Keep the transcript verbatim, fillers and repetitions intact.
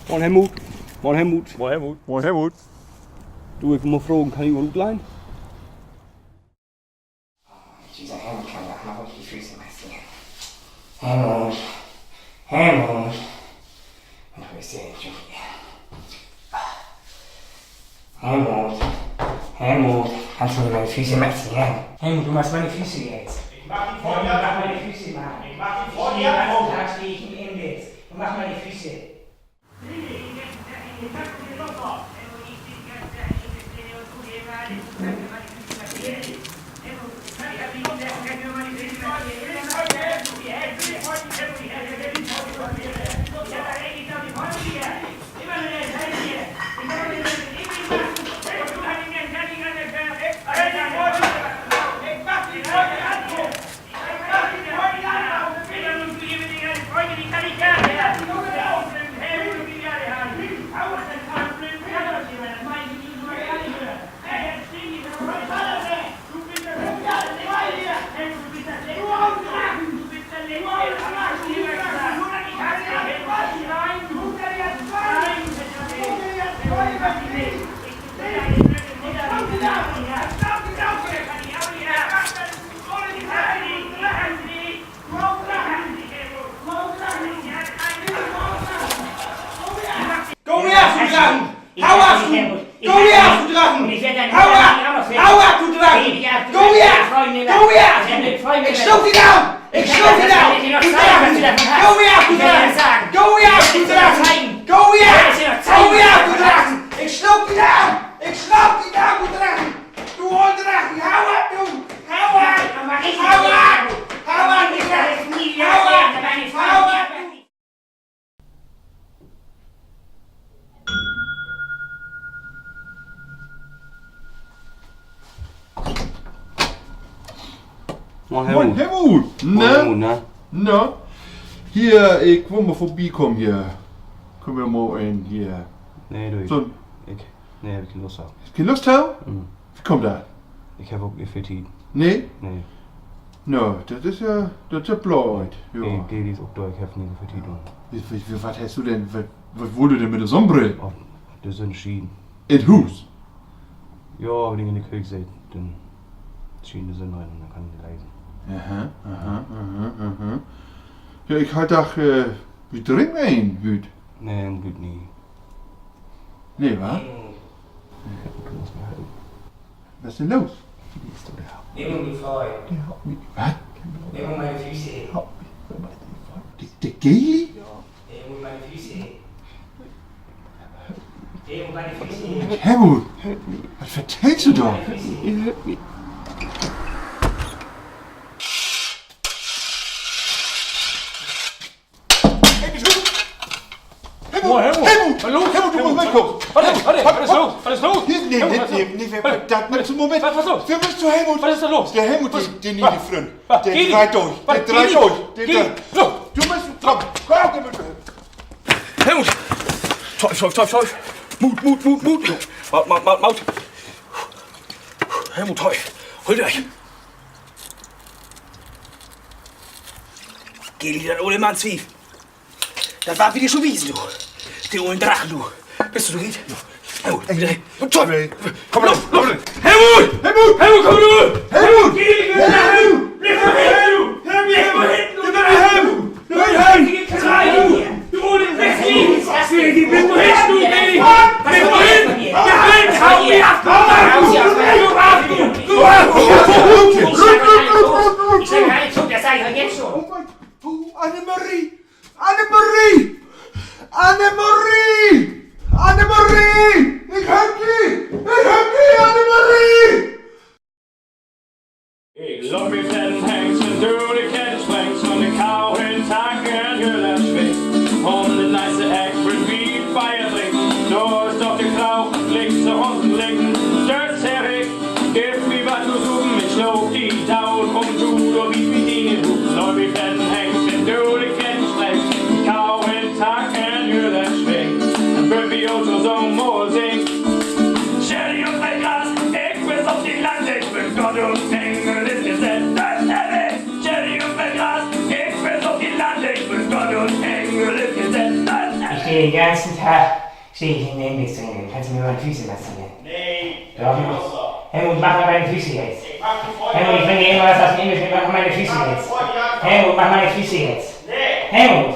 Moin, Helmut. Moin, Helmut. Moin, Helmut. Moin, Helmut. Du, ik mutt mal fragen, kann ik mal utleihen? Dieser Helmut kann ja auch mal richtig die Füße massieren. Helmut. Helmut. Und wo ist der Junge? Helmut. Helmut, kannst du mir meine Füße massieren? Helmut, du machst meine Füße jetzt. Ich mach die vor dir. Mach meine Füße, Mann. Ich mach die vor dir. Den ganzen Tag stehe ich im Imbiss. Du machst meine Füße. Gah weg, du Drachen! Hau af, du! Gah weg, du Drachen! Hau af! Hau af, du Drachen! Gah weg! Gah weg! Ik sloog di down! Ik sloog di down! Du Drachen! Gah weg, du Drachen! Gah weg, du Drachen! Gah weg! Gah weg, du Drachen! Ik sloog di down! Ik sloog di down, du Drachen! Du olle Drachen! Hau af, du! Hau af! Hau af! Hau af, du Drachen! Hau af! Hau af, du! Moin, Helmut. Moin, Helmut. Na? Moin, Helmut, na? Na? Hier, ik wull mal vörbikamen hier. Köönt wi mal een hier. Nee, du, ik, so ik, nee, heff ik keen Lust to. Keen Lust to? Mm. Wo kummt dat? Ik heff ok nich veel Tiet. Nee? Nee. Na, dat is ja, dat is ja blööd. Ja. Ge-, Geli is ok dor, ik heff nich so veel Tiet, du. Wie, wie, wie, wat hest du denn, wat, wat wullt du denn mit de Sünnbrill? Oh, de Sünn schient. In't Huus? Ja, wenn ik in de Köök sitt, denn schient de Sünn rin un denn kann ik lesen. Aha, aha, aha, aha. Ja, ik harr dacht, äh, wi drinkt een hüüt. Nee, hüüt nich. Nee, wa? Wat is denn los? Nimm mi, Freund. Wat? Nimm mi mien Fies. De, de Geli? Nimm mi mien Fies. Helmut, wat vertellst du dor? Helmut! Oh, Helmut! Helmut! Wat los? Helmut, du musst mitkamen! Wat is, wat is, wat is los? Wat is los? Hier, nee, Helmut, nee, wat is los? Nee, nee, dat maakst du, Moment. Wat, wat is los? Wi mööt to Helmut. Wat is denn los? De Helmut, de, de ne'e Fründ, de dreiht dörch. De dreiht dörch. De dreiht. Du musst, kumm, kumm, Helmut. Helmut! Töv, töv, töv, töv. Moot, Moot, Moot, Moot. Moot, Moot, Moot, Moot. Helmut, hoi. Hool di. Geh di, dat ole Mannswief. Dat warrt wi di schon wiesen, du. De olen Drachen, du. Büst du reed? Helmut, nee. Töv. Komm, los, los. Helmut! Helmut! Helmut, kumm, du! Helmut! Geh, geh, geh, Helmut! Bliff doch hier, du! Bliff doch hier, du! Nein, Helmut! Nein, Helmut! Du ole Pest! Geh, geh, bliff doch hier, du! Geh! Bliff doch hier! Geh, hau mir af! Hau mir af! Du! Du! Ich sag gar nicht tot, das sag ich doch jetzt schon. Oh mein, oh, Annemarie! Annemarie! Annemarie! Annemarie! Ik heff di! Ik heff di, Annemarie! Ik loop mit den Hengst dör de Kettensprengs un de Kau in Tacken, Jüller swingt. Un de nächste Eck bün wi Beer drinken. Dor is doch de Kau, liegt se uns liggen, dor is Erik. Giff mi wat to supen, ik sloog di doot, un du, dor bi mi in de Huus. Loop mit den Hengst dör de Kettensprengs, Kau in Tacken, Jüller swingt. Bün wi ok so, so mal singen. Sherry un mien Glas, ik bün op de Land, ik bün Gott un Engel is gesett, dat heff ik. Sherry un mien Glas, ik bün op de Land, ik bün Gott un Engel is gesett, dat heff ik. Den ganzen Tag steh ich in dem Mist drin. Kannst du mir mal meine Füße massieren? Doch, mach. Helmut, mach mal meine Füße jetzt. Helmut, ich bring dir immer was aus dem Imbiss mit, mach mal meine Füße jetzt. Helmut, mach meine Füße jetzt. Helmut!